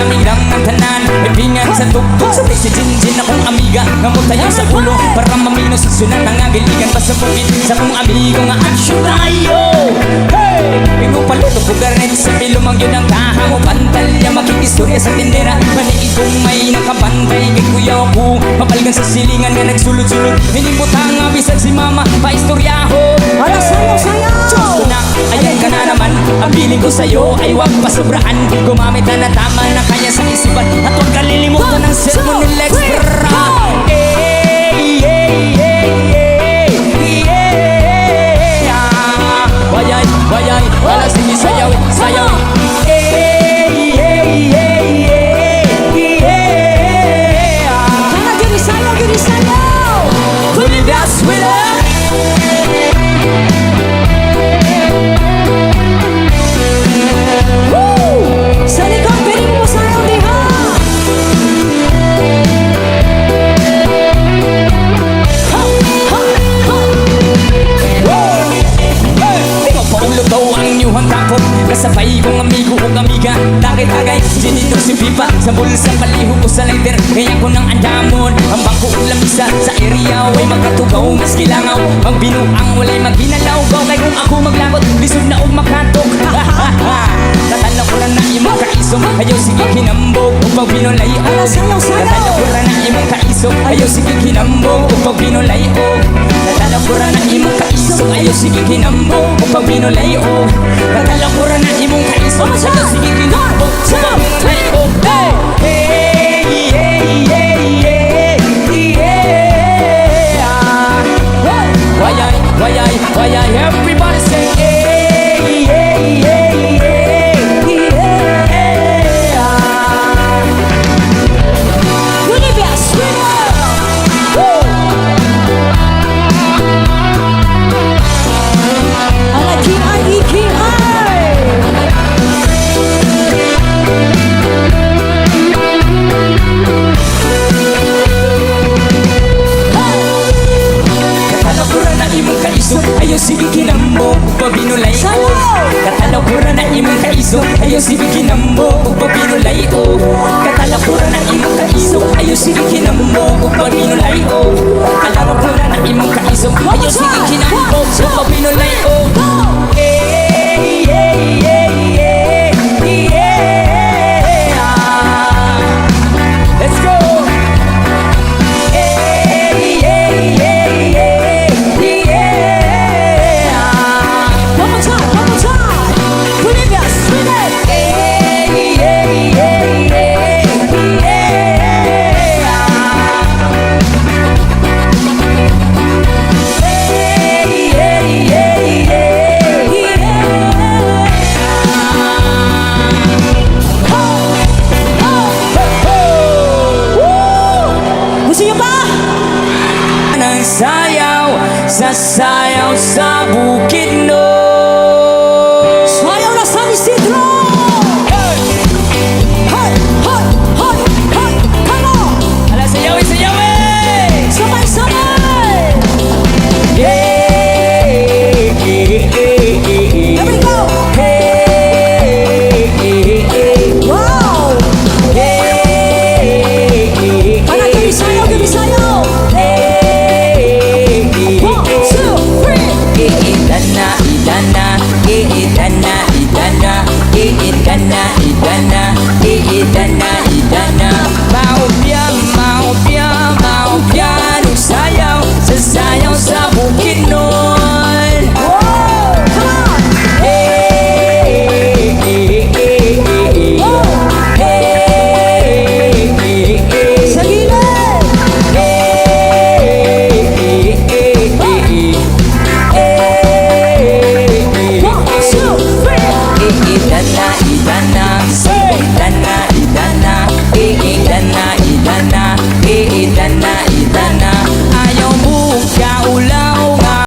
Jamidang ang tanan. Ipingan sa tuktok. Sa si Jinjin akong amiga nga mutayo sa ulo para mamino sa sunat nga giligan pa sa bukid sa akong amigo nga action tayo. Hey! Ingo paluto ko garnet sa bilumang yun ang kaha mo pantalya makikistorya sa tindera. Maniig kong may nakabantay kay kuya ko mapalgan sa silingan nga nagsulod-sulod. Hinimutang nga bisan si mama paistoryaho. Ala, sayaw, sayaw! Diyos ko na, ayan ka na naman. Ang bilin ko sa'yo ay wag pasobrahan. Gumamit na na tama na kaya sa isipan at huwag kalilimutan ng sermon ni Lex Bra. Hey, hey, hey, hey, yeah. Wayay, wayay, wala sige sayaw, sayaw. Hey, hey, hey, hey, yeah. Kana, gini sayaw, gini sayaw! Bolivia Sweden. Woo! Sa likod, pwede mo sayaw diha! Ha, ha, ha! Di mo daw ang inyong takot. Kasabay kong amigo ug amiga. Tagay-tagay, sinito si Pipa. Sa bulsa, paliho ko sa lighter. Kaya ko nang andamon. Ang bangko ug lamisa sa area way magkatugaw. Maski langaw, magbinuang walay maghinalaw. Kay kung ako maglakot, lisod na og makatok. Tatalaw ko lang na imong kaisog. Ayaw sige kinambog ug pag pinulay. Ala, sayaw, sayaw! Tatalaw ko lang na imong kaisog. Ayaw sige kinambog ug pag pinulay. Tatalaw ko ra na imong kaisog. Ayaw sige kinambog ug pag pinulay. Tatalaw ko ra na imong kaisog. Ayaw sige kinambog ug pag pinulay. Hey, hey, hey, hey, yeah. Wayay, wayay, wayay. Everybody say hey, hey, hey, hey, yeah. Bolivia Sweden! Woo! Ala, K-I-E-K-I! Katalaw ko ra na imong kaisog. Ayaw sige kinambo ug pabinulay o. Sayaw! Katalaw ko ra na imong kaisog. Ayaw sige kinambo ug pabinulay o. Katalaw ko ra na imong kaisog. Ayaw sige kinambo ug pabinulay o. Katalaw ko ra na imong kaisog. Ayaw sige kinambo ug pabinulay o. Hey, hey, hey, hey, yeah. Let's go! Hey, hey, hey, hey, yeah. One more time, one more time! Bolivia Sweden! Hey, hey, hey, hey, yeah. Hey, hey, hey, hey, yeah. Ho! Ho! Woo! Gusto niyo pa? Ng sayaw sa sayaw sa Bukidnon.